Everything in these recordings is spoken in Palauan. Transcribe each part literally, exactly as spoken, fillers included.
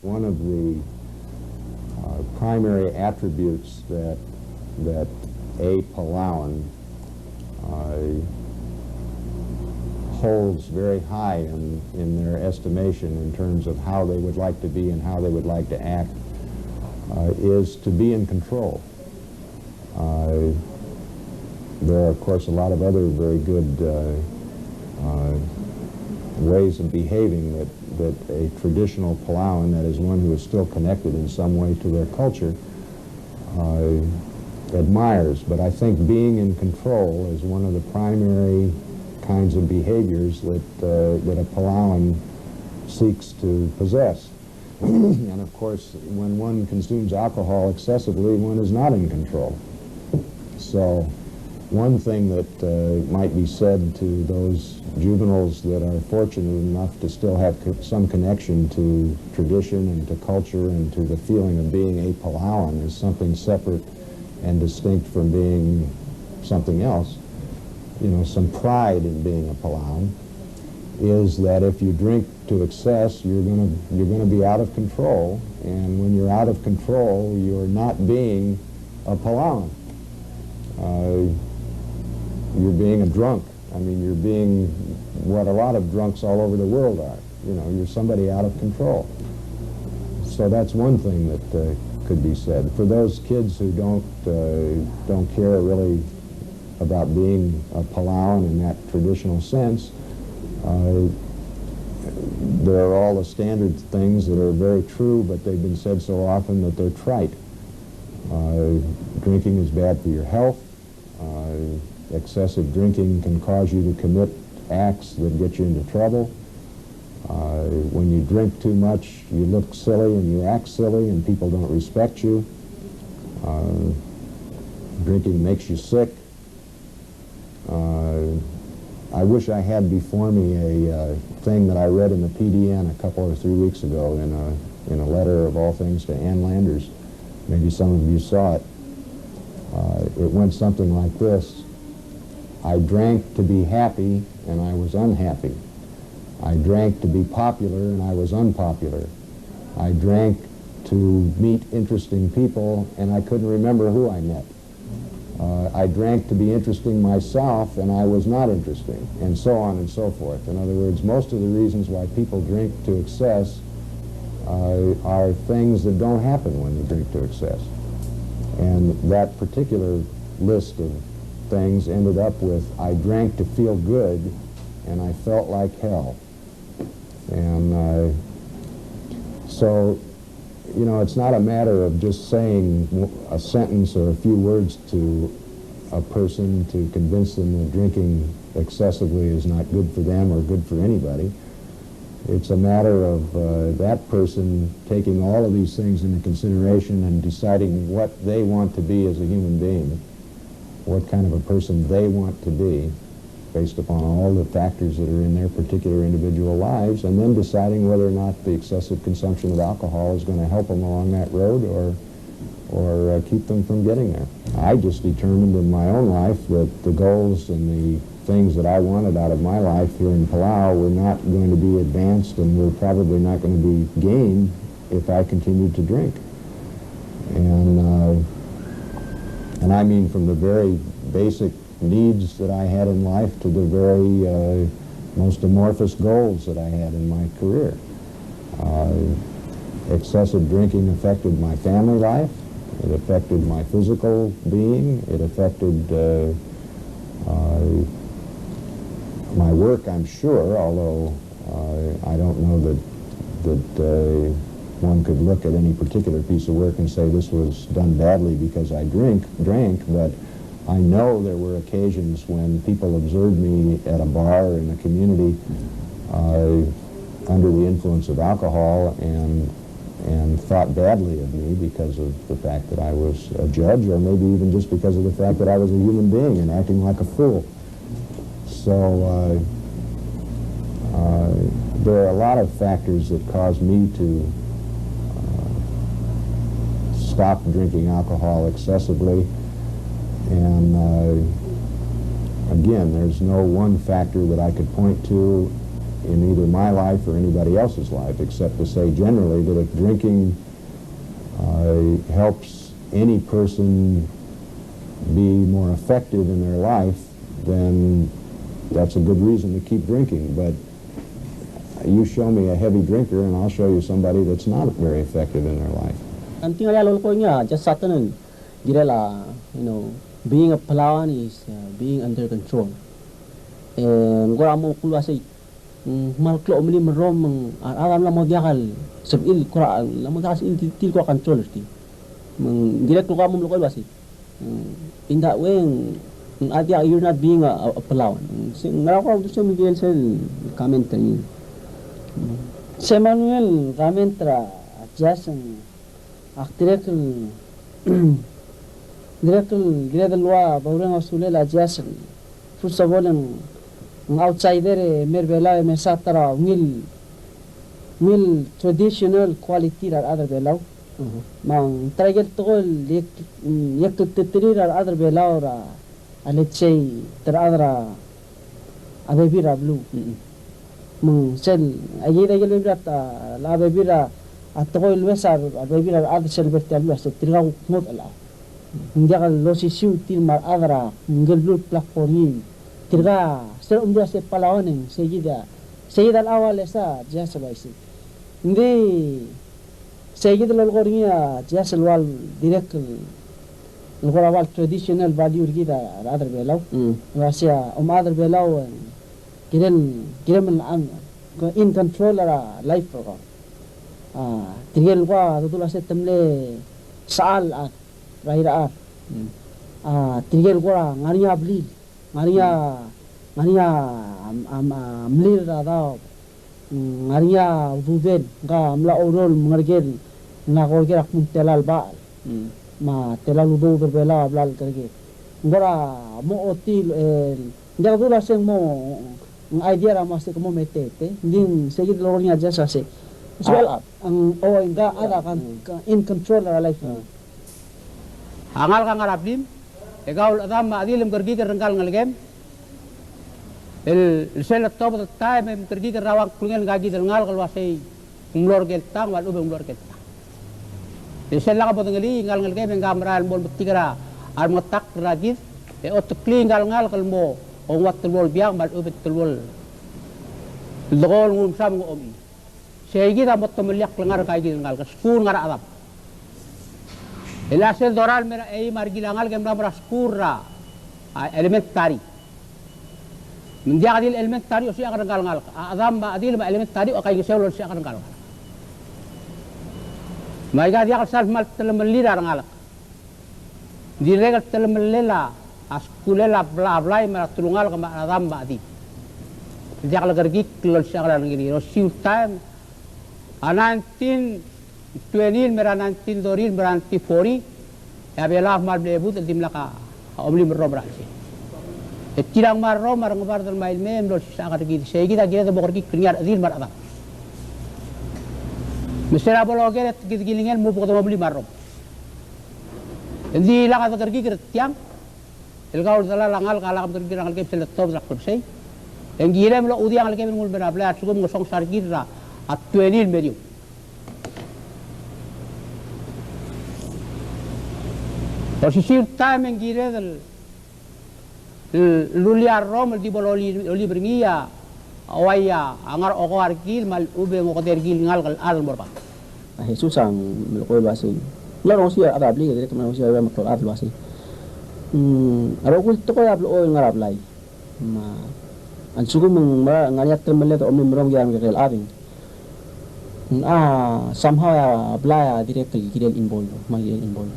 One of the, uh, primary attributes that, that a Palauan, uh, holds very high in, in their estimation in terms of how they would like to be and how they would like to act, uh, is to be in control. Uh, there are, of course, a lot of other very good, uh, uh, ways of behaving that, that a traditional Palauan, that is, one who is still connected in some way to their culture, uh, admires. But I think being in control is one of the primary kinds of behaviors that, uh, that a Palauan seeks to possess. And of course, when one consumes alcohol excessively, one is not in control. So, one thing that, uh, might be said to those juveniles that are fortunate enough to still have co-, some connection to tradition and to culture and to the feeling of being a Palauan is something separate and distinct from being something else, you know, some pride in being a Palauan, is that if you drink to excess, you're gonna, you're gonna be out of control. And when you're out of control, you're not being a Palauan. Uh, you're being a drunk. I mean, you're being what a lot of drunks all over the world are. You know, you're somebody out of control. So that's one thing that, uh, could be said. For those kids who don't, uh, don't care really about being a Palauan in that traditional sense, uh, there are all the standard things that are very true, but they've been said so often that they're trite. Uh, drinking is bad for your health. Uh, excessive drinking can cause you to commit acts that get you into trouble. Uh, when you drink too much, you look silly and you act silly, and people don't respect you. Uh, drinking makes you sick. Uh, I wish I had before me a, uh, thing that I read in the P D N a couple or three weeks ago in a, in a letter of all things to Ann Landers. Maybe some of you saw it. Uh, it went something like this. I drank to be happy, and I was unhappy. I drank to be popular, and I was unpopular. I drank to meet interesting people, and I couldn't remember who I met. Uh, I drank to be interesting myself, and I was not interesting, and so on and so forth. In other words, most of the reasons why people drink to excess, uh, are things that don't happen when you drink to excess. And that particular list of things ended up with, "I drank to feel good, and I felt like hell." And, uh, so, you know, it's not a matter of just saying w-, a sentence or a few words to a person to convince them that drinking excessively is not good for them or good for anybody. It's a matter of, uh, that person taking all of these things into consideration and deciding what they want to be as a human being, what kind of a person they want to be, based upon all the factors that are in their particular individual lives, and then deciding whether or not the excessive consumption of alcohol is gonna help them along that road or, or, uh, keep them from getting there. I just determined in my own life that the goals and the things that I wanted out of my life here in Palau were not going to be advanced and were probably not gonna be gained if I continued to drink. And, uh, and I mean from the very basic needs that I had in life to the very, uh, most amorphous goals that I had in my career. Uh, excessive drinking affected my family life. It affected my physical being. It affected, uh, uh, my work, I'm sure, although, uh, I don't know that, that, uh, one could look at any particular piece of work and say this was done badly because I drink, drank, but I know there were occasions when people observed me at a bar in the community, uh, under the influence of alcohol and, and thought badly of me because of the fact that I was a judge, or maybe even just because of the fact that I was a human being and acting like a fool. So, uh, uh, there are a lot of factors that caused me to, uh, stop drinking alcohol excessively. And, uh, again, there's no one factor that I could point to in either my life or anybody else's life, except to say generally that if drinking, uh, helps any person be more effective in their life, then that's a good reason to keep drinking. But you show me a heavy drinker, and I'll show you somebody that's not very effective in their life. Ng di ngar er ngii a lolekoi er ngii a, just a ta el kirel a, you know, being a Palauan is, uh, being under control. E ng kora mo klou a sei, mm, kmal klou a omelim el rrom, me ng a rechad a mla mo diak el sebechir el kora, mla mo diak el sebechir el tir el kora control er tir. Me ng dirrek el kora mo melekoi el uasei, mm, in that way, ng, ng a diak, you're not being a, a, a Palauan. Mm, se, ngera kora uldesuem el kirel sel comment er ngii. Mm. Se Manuel comment er a Jess, ng ak dirrek el, dirrek el kired el ua doureng a usulel a Jess. First of all, ng, ng outsider e mer Belau e mesa ta er a ungil, ungil traditional quality er a rechad er Belau. Mhm. Me ng ta er a ikel tekoi el iek, iek el teterir a rechad er Belau er a, let's say, ta er a rechad er a a bebil er a beluu. Mm-mm. Me ng sel, a ikel, a ikel bebil er a, a bebil er a, a tekoi el ues a, a bebil er a rechad sel ber tia el beluu a se tirka kuk ngodech el chad. Ng diak losisiu tir me a rechad er a, ngikel beluu el platform er ngii. Tirka, sel omdu a se Palauan e ng, se kid a, se kid a le ua lesa, Jess el uaisei. Ng di, Sei kid el lolekoi er ngii a Jess el ua dirrek el, el kora ua el traditional value er kid a rechad er Belau. Mm. El uasei a omechad er Belau, e, kirem, kirem el, a, in control er a life er kau. A, tirke el kora dodul a se te mle sechal a, er a irechar. Mm. A, tirke el kora ngar er ngii a blil. Ngar er ngii a, ngar er ngii a, am, am, a mlir er a daob. Ngar er ngii a ududel, ngka a mla oureor el mengereker, ngak a oker a kmo ng tela el bachel. Mm. Me a tela el udoud er Belau a bla lekereker. Ng kora mo ochotii, e, ng diak dul a se ng mo, ng idea er a mo a se ke mo meteet, e. Ng di sei kid el lolekoi er ngii a Jess a se. Well, a, ng, o, ngka a chad a kan, mm, in control er a life. Mm. A ngalek a ngar er a blim, e kau el chedam me a chedil e mekerkid er ngka el ngelekem. El, el sel letobed el taem e mekerkid er a ua ng klungel ngka kid el ngalek el uasei ng mlo er ker el tang, me a lechub e ng mlo er ker el tang. E sel lak bo dengelii ngka el ngelekem e ngka a merael el mo lebetik er a remengetakl er a kid, e oteklii ngka el ngalek el mo ongua el telbo el biang, me a lechub e telbo el dekol nguu el msa me ng omechii. Sei kid a mo temeliakl el ngar er ngka kid el ngalek, skuul el ngar er a chedam. E le sel dorael el mer a eim a rekil a ngalek e mla mo er a skuul er a, a, elementary. Me ng diak di el elementary a osichakl er ngka el ngalek. A chedam me a chedil me a elementary a kaingeseu el osichakl er ngka el ngalek. Me aika diak el sal kmal telemellii a rengalek. Dirrek el telemellel a skulel a bla, a blai me a telungalek me a chedam me a chedil. Diak lekerekikl el olsisechakl a rengrir. Osiu el taem, a nineteen twenty el mer a nineteen thirty el mer a nineteen forty, e a Belau a kmal mle budech el dimlak a omelim el rrom er a chelsel. E tirang me a rrom a rengebard el mei el mei e mlo lsisechakl er kid. Sei kid a kired el mo kerekikl er ngii a rechedil me a rechedam. Me se er a bo loker e kid kilengei el mo bo kede mo melim a rrom. Ng di lak a dekerekikl er tiang el kau el delal a ngalek a lak mekerekikl er a ngelekem sel letobed er a klebesei. E ng kirem el ochudii a ngelekem el nguu el mei er a blai a lsekum ng ngesonges a rekil er a twenty el meriou. Osisiu el taem e ng kired el el, el rullii a rrom el di bo loli-, lolib er ngii a uai a ngar er a okeua er kid me a lechub e ng okedei er kid el ngalek el chad el mo er bab. A Jesus a melekoi el uasei, mla rongesii a rechad er a blik e dirrek el mla rongesii a uai me a klou el chad el uasei, mm, a rokui el tekoi a blechoel ngar er a blai. Me a lsekum ng mera el ngar er ngii a telemelled a omelim el rrom er ngii a kekerei el chad e ng, a, somehow a blai a dirrek el kirel involve, me a kirel involve.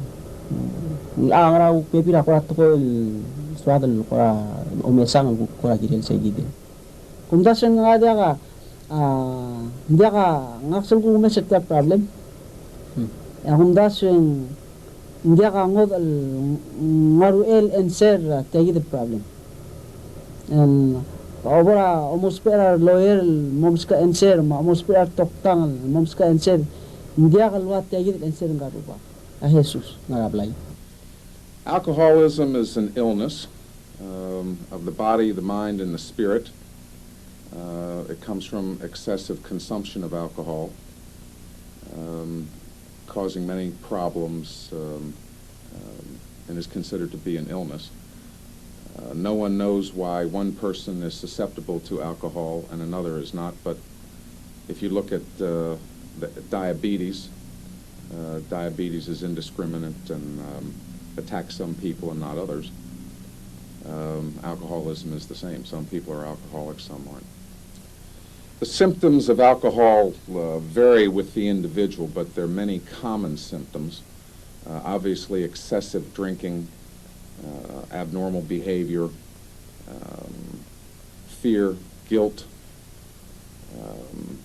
Ng, a, ngera kuk bebil a kora tekoi el soad el kora omesang el kuk kora kirel sei kid. Kumdasu e ng diak a, a, ng diak a, ngak sel kumes er tia el problem. Hmm. E a kumdasu e ng ng diak a ngodech el ngar er ngii el answer er tia kid el problem. And a bo er a omousbech er a lawyer el mo meskau a answer, me a omousbech er a redoktang el mo meskau a answer, ng diak el ua tia kid el answer el ngar er a Rubak. A Jesus, ngar er a blai. Alcoholism is an illness, um, of the body, the mind, and the spirit. Uh, it comes from excessive consumption of alcohol. Um, causing many problems, um, um, and is considered to be an illness. Uh, no one knows why one person is susceptible to alcohol and another is not, but if you look at, uh, the diabetes, uh, diabetes is indiscriminate and, um, attacks some people and not others. Um, alcoholism is the same. Some people are alcoholics, some aren't. The symptoms of alcohol, uh, vary with the individual, but there are many common symptoms. Uh, obviously, excessive drinking, uh, abnormal behavior, um, fear, guilt, um,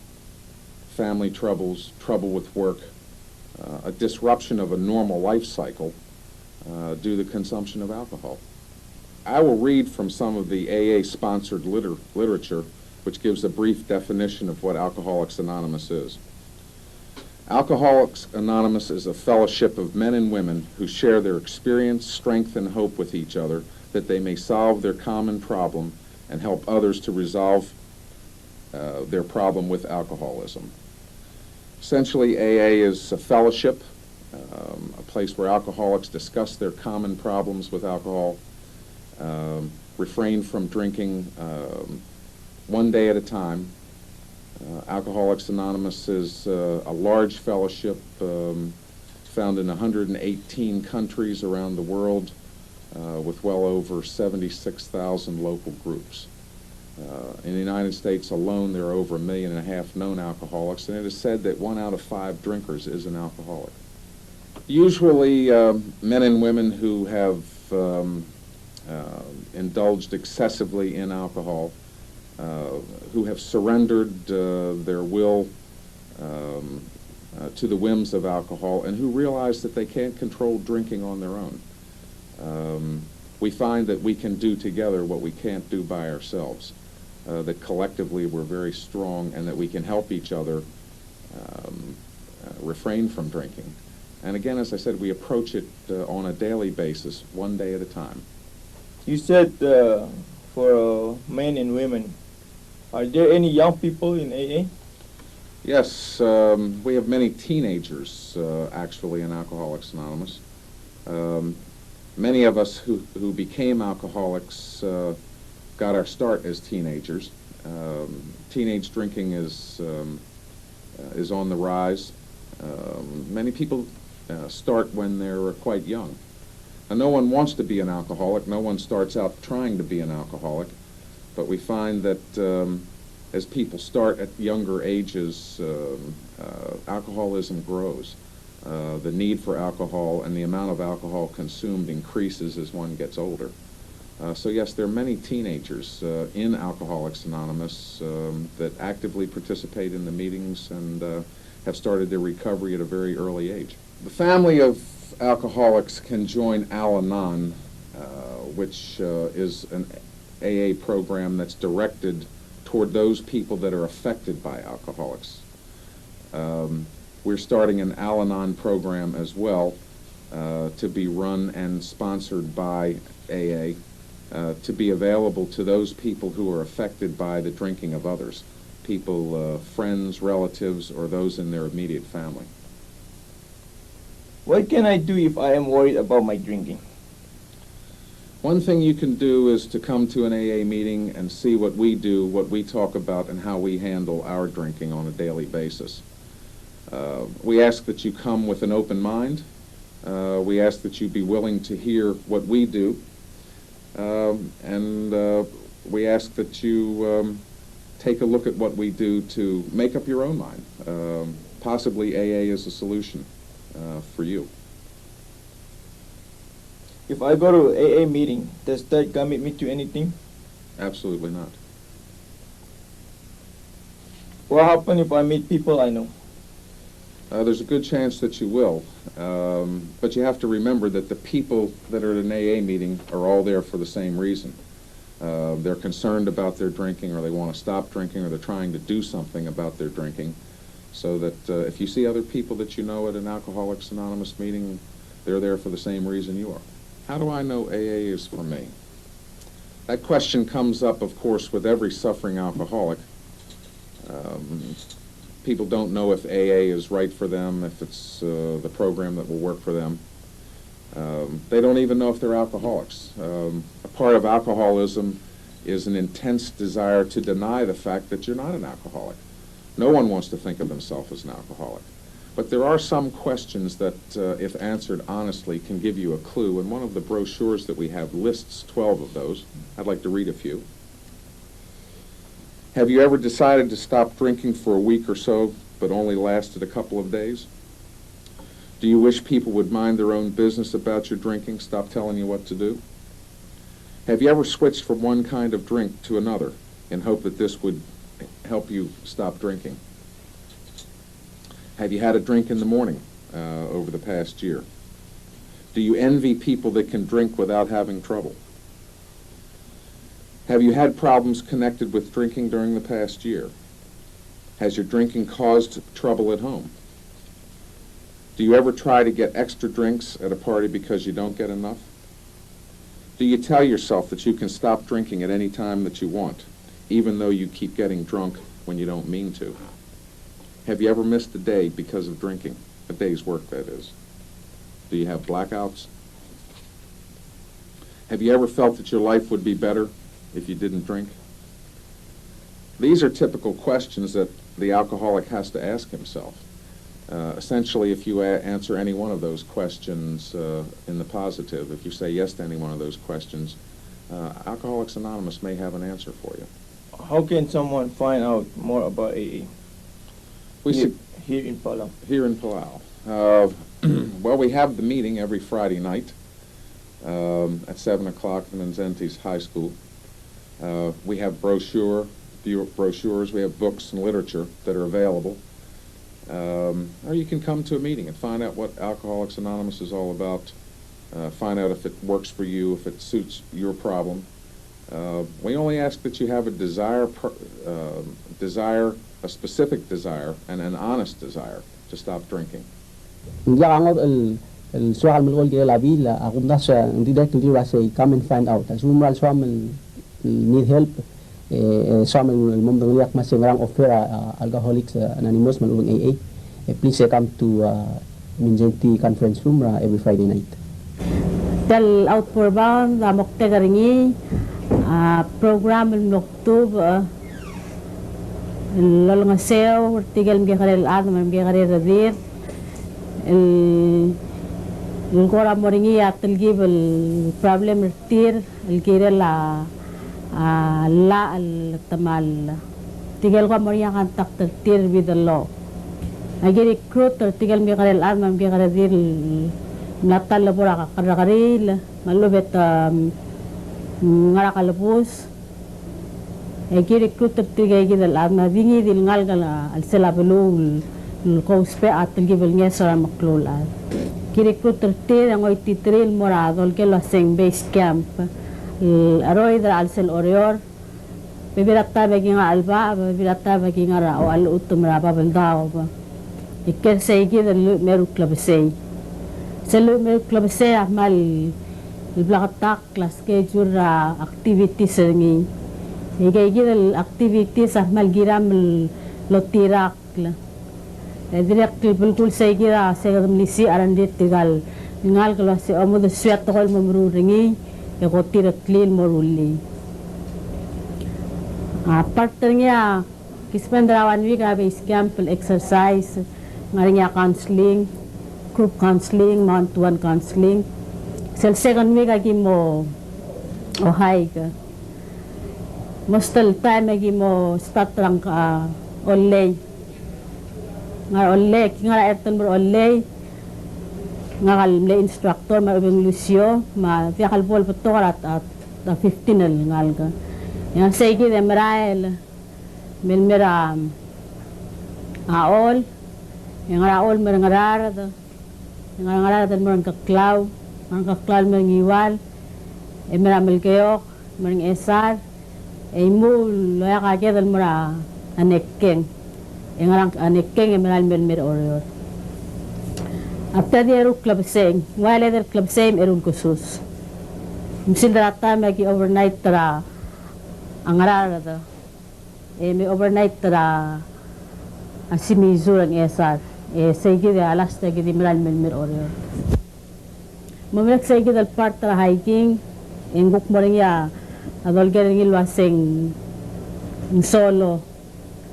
family troubles, trouble with work, uh, a disruption of a normal life cycle, uh, due to the consumption of alcohol. I will read from some of the A A-sponsored liter-, literature, which gives a brief definition of what Alcoholics Anonymous is. Alcoholics Anonymous is a fellowship of men and women who share their experience, strength, and hope with each other that they may solve their common problem and help others to resolve, uh, their problem with alcoholism. Essentially, A A is a fellowship, um, a place where alcoholics discuss their common problems with alcohol, um, refrain from drinking, um, one day at a time. Uh, Alcoholics Anonymous is, uh, a large fellowship, um, found in a hundred and eighteen countries around the world, uh, with well over seventy-six thousand local groups. Uh, in the United States alone, there are over a million and a half known alcoholics, and it is said that one out of five drinkers is an alcoholic. Usually, um, men and women who have, um, uh, indulged excessively in alcohol, uh, who have surrendered, uh, their will, um, uh, to the whims of alcohol, and who realize that they can't control drinking on their own. Um, we find that we can do together what we can't do by ourselves, uh, that collectively we're very strong and that we can help each other, um, uh, refrain from drinking. And again, as I said, we approach it, uh, on a daily basis, one day at a time. You said, uh, for, uh, men and women, are there any young people in A A? Yes, um, we have many teenagers, uh, actually, in Alcoholics Anonymous. Um, many of us who, who became alcoholics, uh, got our start as teenagers. Um, teenage drinking is, um, uh, is on the rise. Um, many people, uh, start when they're quite young. Now, no one wants to be an alcoholic. No one starts out trying to be an alcoholic. But we find that, um, as people start at younger ages, um, uh, alcoholism grows. Uh, the need for alcohol and the amount of alcohol consumed increases as one gets older. Uh, so yes, there are many teenagers, uh, in Alcoholics Anonymous, um, that actively participate in the meetings and, uh, have started their recovery at a very early age. The family of alcoholics can join Al Anon, uh, which, uh, is an, A A program that's directed toward those people that are affected by alcoholics. Um, we're starting an Al-Anon program as well, uh, to be run and sponsored by A A, uh, to be available to those people who are affected by the drinking of others, people, uh, friends, relatives, or those in their immediate family. What can I do if I am worried about my drinking? One thing you can do is to come to an A A meeting and see what we do, what we talk about, and how we handle our drinking on a daily basis. Uh, we ask that you come with an open mind. Uh, we ask that you be willing to hear what we do. Um, and, uh, we ask that you, um, take a look at what we do to make up your own mind. Um, possibly A A is a solution, uh, for you. If I go to A A meeting, does that commit me to anything? Absolutely not. What happens if I meet people I know? Uh, there's a good chance that you will, um, but you have to remember that the people that are at an A A meeting are all there for the same reason. Uh, they're concerned about their drinking, or they want to stop drinking, or they're trying to do something about their drinking. So that, uh, if you see other people that you know at an Alcoholics Anonymous meeting, they're there for the same reason you are. How do I know A A is for me? That question comes up, of course, with every suffering alcoholic. Um, people don't know if A A is right for them, if it's, uh, the program that will work for them. Um, they don't even know if they're alcoholics. Um, a part of alcoholism is an intense desire to deny the fact that you're not an alcoholic. No one wants to think of himself as an alcoholic. But there are some questions that, uh, if answered honestly, can give you a clue, and one of the brochures that we have lists twelve of those. I'd like to read a few. Have you ever decided to stop drinking for a week or so, but only lasted a couple of days? Do you wish people would mind their own business about your drinking, stop telling you what to do? Have you ever switched from one kind of drink to another in hope that this would help you stop drinking? Have you had a drink in the morning, uh, over the past year? Do you envy people that can drink without having trouble? Have you had problems connected with drinking during the past year? Has your drinking caused trouble at home? Do you ever try to get extra drinks at a party because you don't get enough? Do you tell yourself that you can stop drinking at any time that you want, even though you keep getting drunk when you don't mean to? Have you ever missed a day because of drinking? A day's work, that is. Do you have blackouts? Have you ever felt that your life would be better if you didn't drink? These are typical questions that the alcoholic has to ask himself. Uh, essentially, if you a-, answer any one of those questions, uh, in the positive, if you say yes to any one of those questions, uh, Alcoholics Anonymous may have an answer for you. How can someone find out more about A A? We here, sug- here in Palau. Here in Palau. Uh, well, we have the meeting every Friday night, um, at seven o'clock in Mindszenty High School. Uh, we have brochure, bu-, brochures, we have books and literature that are available. Um, or you can come to a meeting and find out what Alcoholics Anonymous is all about, uh, find out if it works for you, if it suits your problem. Uh, we only ask that you have a desire, per-, uh, desire, a specific desire, and an honest desire to stop drinking. Ng diak a ngodech el, el soak el melekoi el kirel a bill, a kumdasu e ng dirrek el dilu el uasei come and find out. A lsekum ng mera el soam el, el need help, e, e soam el mo medengelii a kmo se ng ngerang offer a, a Alcoholics, e, Anonymous me a lechub e ng A A, e please, e come to, a, Mindszenty conference room er a every Friday night. Tia el Outward Bound a moktek er ngii a program el mlo tubech, e, el olengeseu er tirke el mekekerei el chad me a remekekerei el redil, el, el kora mo er ngii a telkib el problem er tir el kirel a, a llach el temall. Tirke el kora mo er ngii a contact er tir with the law. Aki recruit er tirke el mekekerei el chad me a remekekerei el redil el mla ta el lebo er a kerrekeriil me a lechub e te, um, ngar er a kelebus. E ki recruit er tirke kid el chad me a di ngii di el ngalek el chelsel a beluu el kousbech a telkib el ngeso er a remeklou el chad. Ki recruit er tir e ngoititerir el mo er a dolekoi el uaseng base camp. cheroid er a chelsel Oreor. Bebil er a taem e ki ngar er a chelebacheb, bebil er a taem e ki ngar er a ocha el chutem er a Babeldaob. E ker sei kid el lluich me a eru el klebesei. Sel lluich me a eru el klebesei a kmal bleketakl a schedule er a activities er ngii. E ikei kid el activities a kmal kiram el otirakl. E dirrek el belkul sei kid a se kede melisiich a rengrir tirka el ngalek el uase omdesui a tekoi el mo meruul er ngii e ko tireklii el mo rullii. A part er ngii a ki spend er a one week er a base camp el exercise, ngar er ngii a counseling, group counseling, me a one to one counseling. Sel second week a ki mo hike. Most el taem e ki mo start er a Ollei. Ngar er a Ollei, ki ngar er a Ertel me a Ollei. Ngak el mle instructor me a Ubeng Lucio, me a diak el bo el betok er a, a, a fifteen el ngalek. E ng sei kid e merael, me le mer a, a Chol, e ngar er a Chol me a Ngaraard, e ngar er a Ngaraard el mo er a Ngkeklau, ngar er a Ngkeklau el mo er a Ngiwal, e mer a Melekeok, mo er a Ngchesar, e imuul el oeak a ked el mo er a Nekeng, e ngar er a Nekeng e merael el mer a Oreor. A ta di eru el klebesei, ng ua el edei el klebesei me a eru el kesus. Me sel de er a taem e ki overnight er a Ngaraard. E me overnight er a Shimizu er a Ngchesar. E sei kid a last e ki di merael el mer a Oreor. Mo merek sei kid el part er a hiking, e ng kuk mo er ngii a dolekoi er ngii el uase ng solo.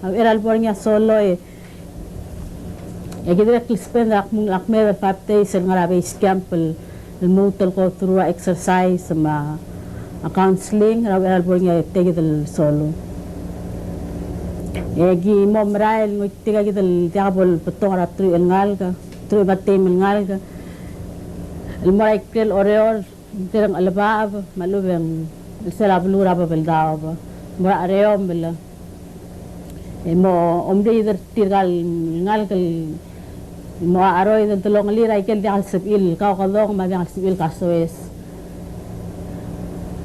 A uchei er a lebo er ngii a solo e, e ki dirrek el spend er a kmo, a kmeed el five days el ngar er a base camp el el lmuut el go through a exercise me a counseling er a uchei er a lebo er ngii a tia kid el solo. E ki mo merael el ngoitik a kid el diak bo el betok er a truich el ngalek, truich me a teim el ngalek, el mo er a ikrel Oreor, tir a Ngelebacheb me a lechub e ng sel a beluu er a Babeldaob, mo er a Chereomel. E mo omriid er tirka el ngalek el mo cheroid el delongelir a ikel diak el sebechir el kaukedong me a diak el sebechir el kasoes.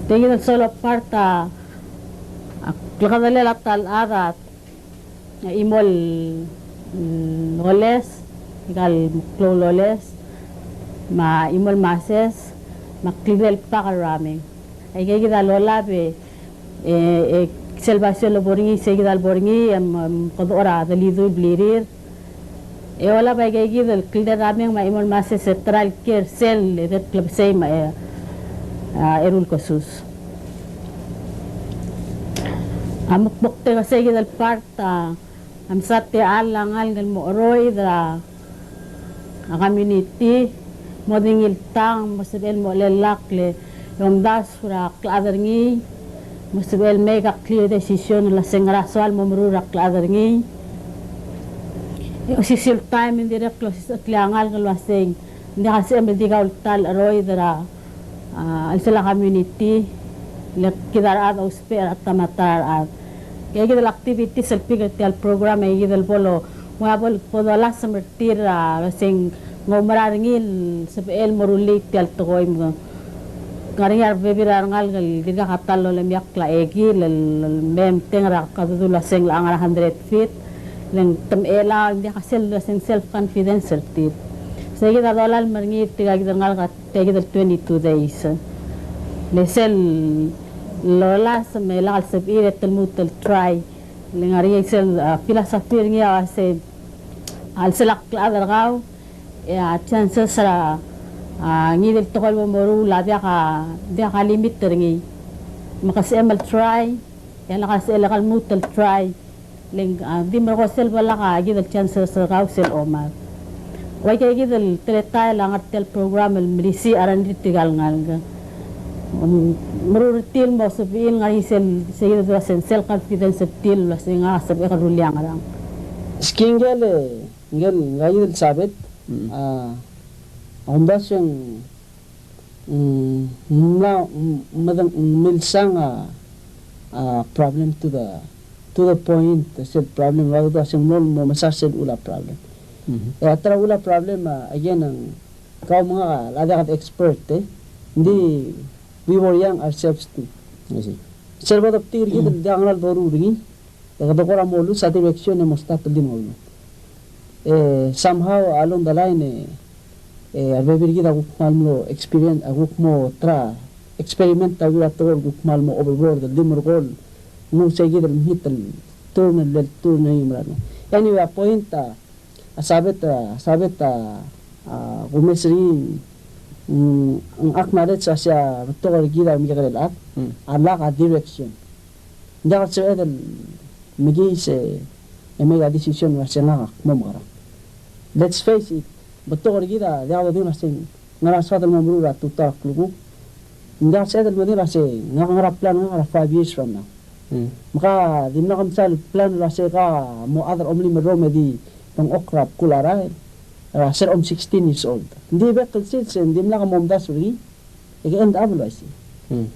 Tia kid el solo part a, a klekedelel a ta el chad a chimo el, mm, oles, ikal klou el oles, me a chimo el mases, me a kldei el pak el ramen. Aike kid a lolab e, e, e sel basio el lebo er ngii, sei kid a lebo er ngii, e, em, em, kodechor a delidui el blirir. E olab aike kid el kldei el ramen me a chimo el mases e tara el kiei er sel, e, edei el klebesei me a, e, a, eru el kesus. A moktek er sei kid el part a, a msa techall a ngalek el mo cheroid er a, a community, mo di ngii el tang, mo sebechel mo chelellakl e omdasu er a klechad er ngii, mo sebechel make a clear decision el uase ngera soal mo meruul er a klechad er ngii. E osisiu el taem e ng dirrek el osisecheklii a ngalek el uase ng diak el sebechem el di kau el ta el cheroid er a, a, chelsel a community, le kid a rechad a ousbech er a ta me a ta er a rechad. Aike kid el activities el bik er tia el program, aike kid el bo lo, ua bo el bo dolasem er tir a, uase ng oumera er ngii el sebechel el mo rullii tia el tekoi me ng ngar er ngii a rebebil er a rengalek el dirkak a ta el lolemiakl a ekil el, el mei e mteng er a kadodu el uase ng locha ngar er a hundred feet, le ng temechelau, ng diak a sel, uase ng self confidence er tir. Sei kid a dolalem er ngii tirka kid el ngalek er a tia kid el twenty-two days. Le sel lolasem e lak el sebechir e te lmuut el try. Le ngar er ngii sel, a, philosophy er ngii a uase, a, chelsel a klechad er kau, e a chances er a, a, ngii di el tekoi el bo moruul a diak a, diak a limit er ngii. Me ke sebechem el try, e a lak el sebechel el lmuut el try. Le ng, a, di merekong sel bo lak a kid el chances er kau sel omad. Ua ike kid el teletael a ngar tia el program el melisiich a rengrir tirka el ngalek. Ng meruul er tir el mo sebechir el ngar er ngii sel, sei kid el uase ng self confidence er tir el uase ngak a sebechek el rullii a ngerang. Ski ngike el, ngike el, ngike el sabet, a, a kumdasu e ng Mm, ng mla, mm, medeng, mm, milsang a, a problem to the, to the point, sel problem, a udoud a sel mlo, mo mesa sel uchul a problem. Mhm. E a ta er a uchul a problem, a, again, ng kau me ngak a, a diak a expert, e. Ng di, We were young ourselves too. I see. Sel bo dobetik er kid el diak a ngera el doruul er ngii, e kede kora mo lose a direction e mo start el di mo. E, somehow along the line, e, e, a rebebil er kid a kuk kmal mlo experience, a kuk mo tra experiment a uriul a tekoi el kuk kmal mo overboard, el di merekong el nguu sei kid el mhit el turn el, el turn er ngii el mera el. Anyway, a point a, a sabet, a sabet a, a kumes er ngii, mm, ng acknowledge a sei a betok er kid a mekekerei el chad, mm, a lack a direction. Ng diak el sebeched el mekiis e make a decision el uasei ngak a kmo mekerang. Let's face it, betok er kid a diak dodengei el uasei ngera soad el mo meruul er a tutau er a klukuk. Ng diak el sebeched el medengei el uasei ngak a ngera plan er ngak er a five years from now. Mm. Me ka dimlak msa el plan el uasei ka mo chad er a omelim el rrom e di dengchokl er a bkul a rael er a sel om sixteen years old. Ng di bek el sils e ng dimlak momdasu er ngii. E ke end up el uaisei. Mm.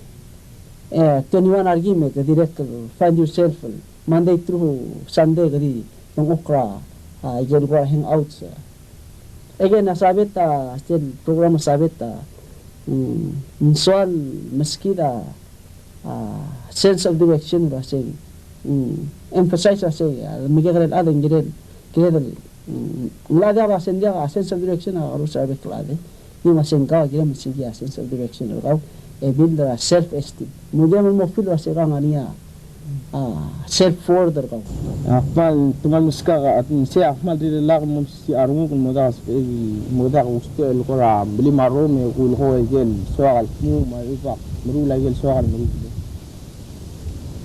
E, twenty-one a rekim e ke dirrek el find yourself el Monday through Sunday ke di dengchokl er a, a, ikel kora hangouts. Again, a sabet a, sel program a sabet a, mm, ng soal meskid a, a, sense of direction el uasei, mm, emphasize el uasei, a, mekekerei el chad e ng kirel, kirel, mm, ng locha diak el uasei ng diak a sense of direction a, a, a bek el chad. Ng uasei ng kau a kirem el sebechir a sense of direction er kau, e build er a self esteem. Me ng kirem el mo feel el uasei kau a ngar er ngii a, a, self worth er kau. Ak kmal, te kmal meskak a, at, sei a kmal rirellak el mo mesisiich a renguk el mo diak el, mo diak el ousbech el kora melim a rrom e kulekoi a ikel soak el kmu me a lechub e ak meruul a ikel soak el meruul.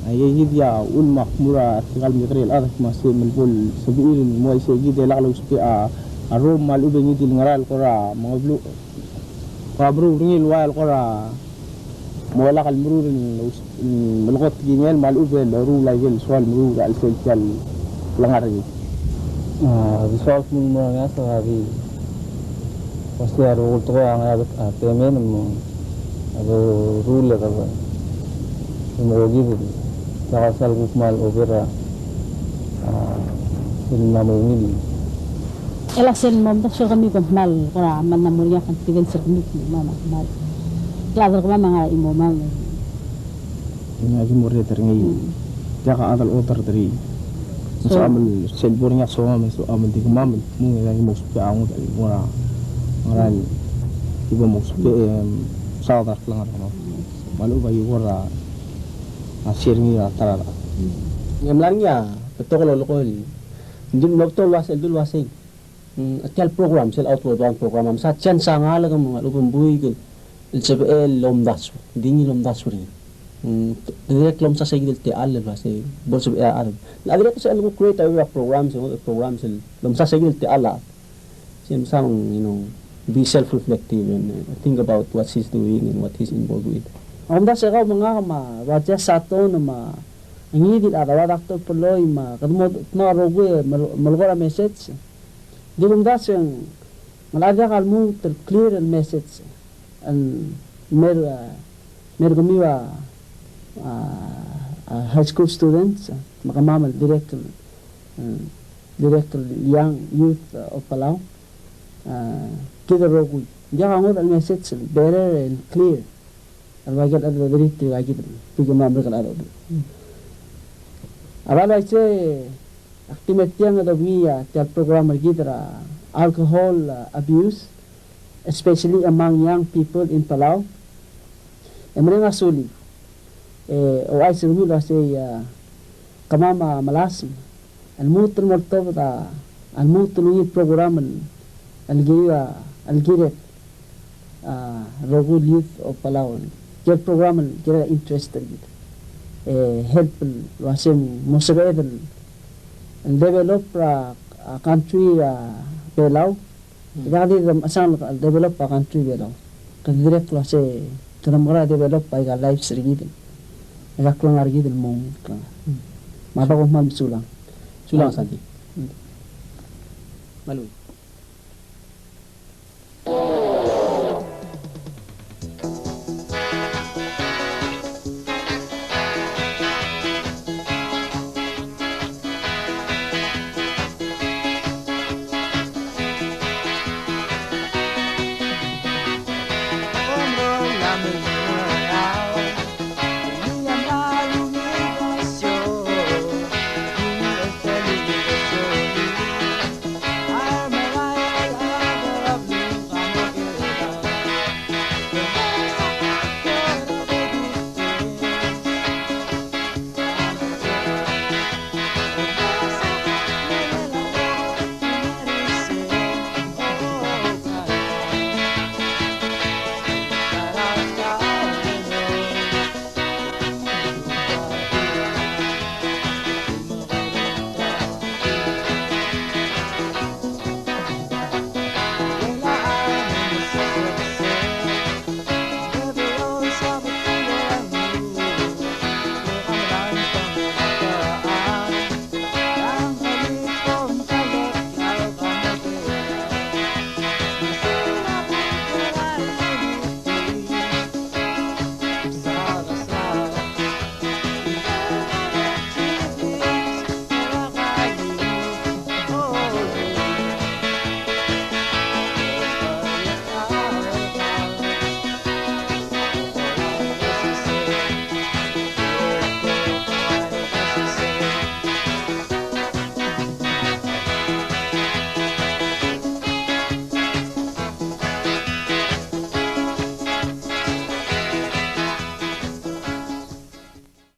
Aika kid a uchul me ak mo er a tirka el mekekerei el chad me a sei me bo lsebechir el mo uaisei kid e lak lousbech a rrom me a lechub e ngii di el ngera el kora mengeblu, kora meruul er ngii el ua el kora mo lak el meruul el melekoi a tekingel me a lechub e loruul a ikel soal el meruul er a chelsel tia el klengar er kid. A, di soal el kmo ng mo er a ngeasek a di uasei a rokui el tekoi a ngar er a bek a temen me a doruul e kede, e mo kid el diak a sal kuk kmal over a, a, sel mla mo ungil. E le sel momdasu er kemiu e kmal, kora kmal mla mo er ngii a confidence er kemiu el kmo me kmal, kmal, kmal kemam a ngar er a chimam. Ng aki mo ready er ngii. Mm. Diak a chad el order er ngii. So, soam el sel bo er ngii a soam el, soam el di kemam el kmo ng aki mo ousbech a ngodech el mo er a, ngera el, di bo mo ousbech, em, saod er a klengar er kemam. Me a lechub a ki kora, a, share er ngii er a ta er a. Mm. E mla er ngii a betok el lolekoi el, ng di mlo betok el uasei, el dul uasei. Mm, tia el program, sel Outward Bound program, a mesa chance a ngalek me a lechub e ng buik el sebechel el omdasu, di ngii el omdasu er ngii. Mm, dirrek el omsa sei kid el techall el uasei bo lsebechir a chad. A dirrek el sebechel el create a program, se program sel omsa sei kid el techall a chad. Se msa, you know, be self-reflective and, uh, think about what he's doing and what he's involved with. A omdasu e kau me ngak me a Roger Sato me a ngii di el chad a ua Doctor Poloi me a kede mo, mo rokui e mel-, melekoi er a message. Di kumdasu e ng locha diak a lmuut el clear el message el mer, a, mer kemiu a, a, a high school students, me kemam el dirrek el, a, dirrek el young youth, a, of Palau, a, kid el rokui. Ng diak a ngodech el message el better and clear. A ua ikel chad el deritir a kid el, kid el kemam el bek el chad. A bai uaisei, ak di me tiang e dobengii a tia el program er kid er a alcohol, a, abuse, especially among young people in Palau. E mereng a suliu. E ouchais er kemiu el uasei, a, kemam a melasem el lmuut el mo oltobed a, a lmuut el ungil program el, el kiriu a, el kired, a, rokui el youth of Palau. Tia el program el kired a interest er kid. E help el uasei mo sebeched el, el develop er a, a country er a Belau. Diak di mechesang el develop a country Belau. Kede dirrek el uasei kede mekerang e develop aika lives er kid. Aika klengar er kid el mo ungil klengar. Me a bo kom kmal mesulang. Sulang, Santi. Mm. Malu.